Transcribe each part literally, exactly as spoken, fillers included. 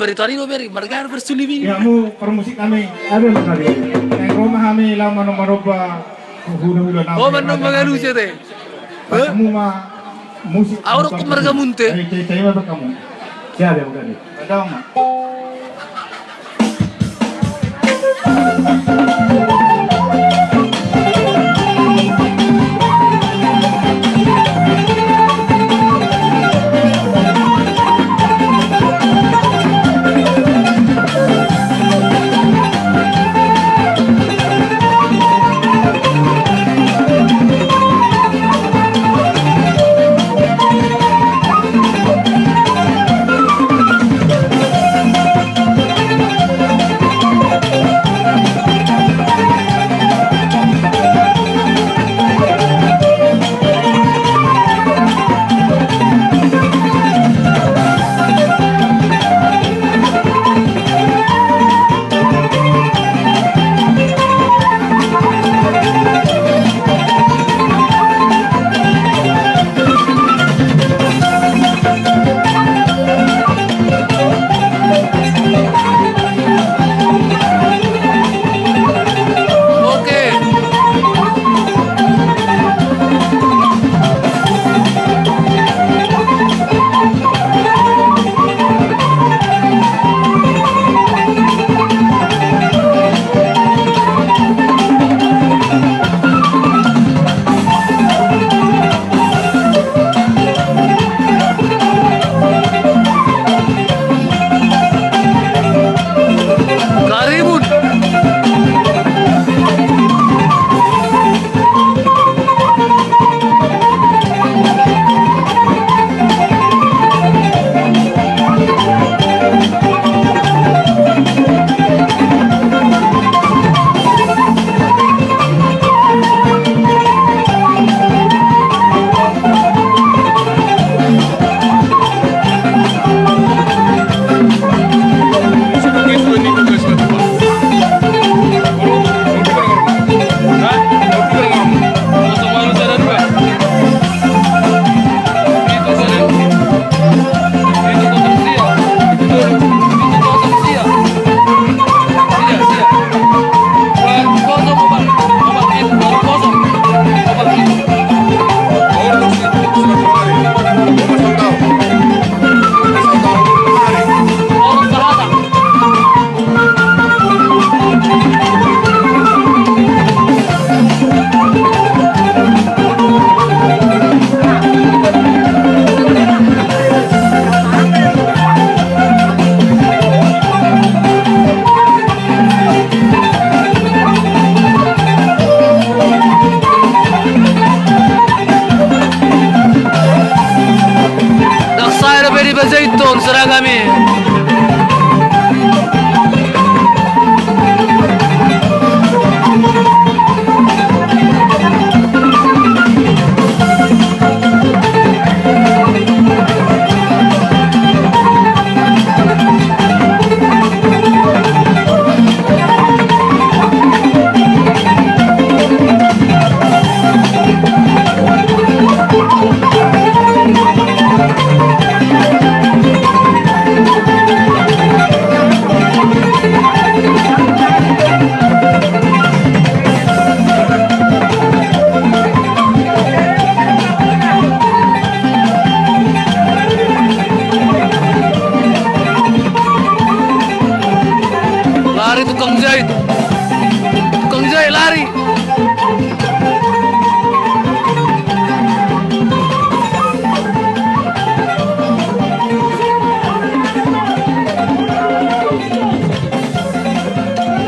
Dari tadi lo beri marga bersulimi. Ya, mu permusik kami. Ada lo tadi. Yang rumah kami lama nomor dua. Hula-hula nama. Oh, mana mangalusi te? Hah? Kamu mah musik. Au do marga munte. Cai, cai, cai, apa kamu? Siapa yang tadi? Ada, Mak. Oke. Karimun. Ndang sae dope dibajaithon seragam i. Lari tukang jahit. Tukang jahit lari.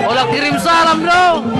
Holan kirim salam do.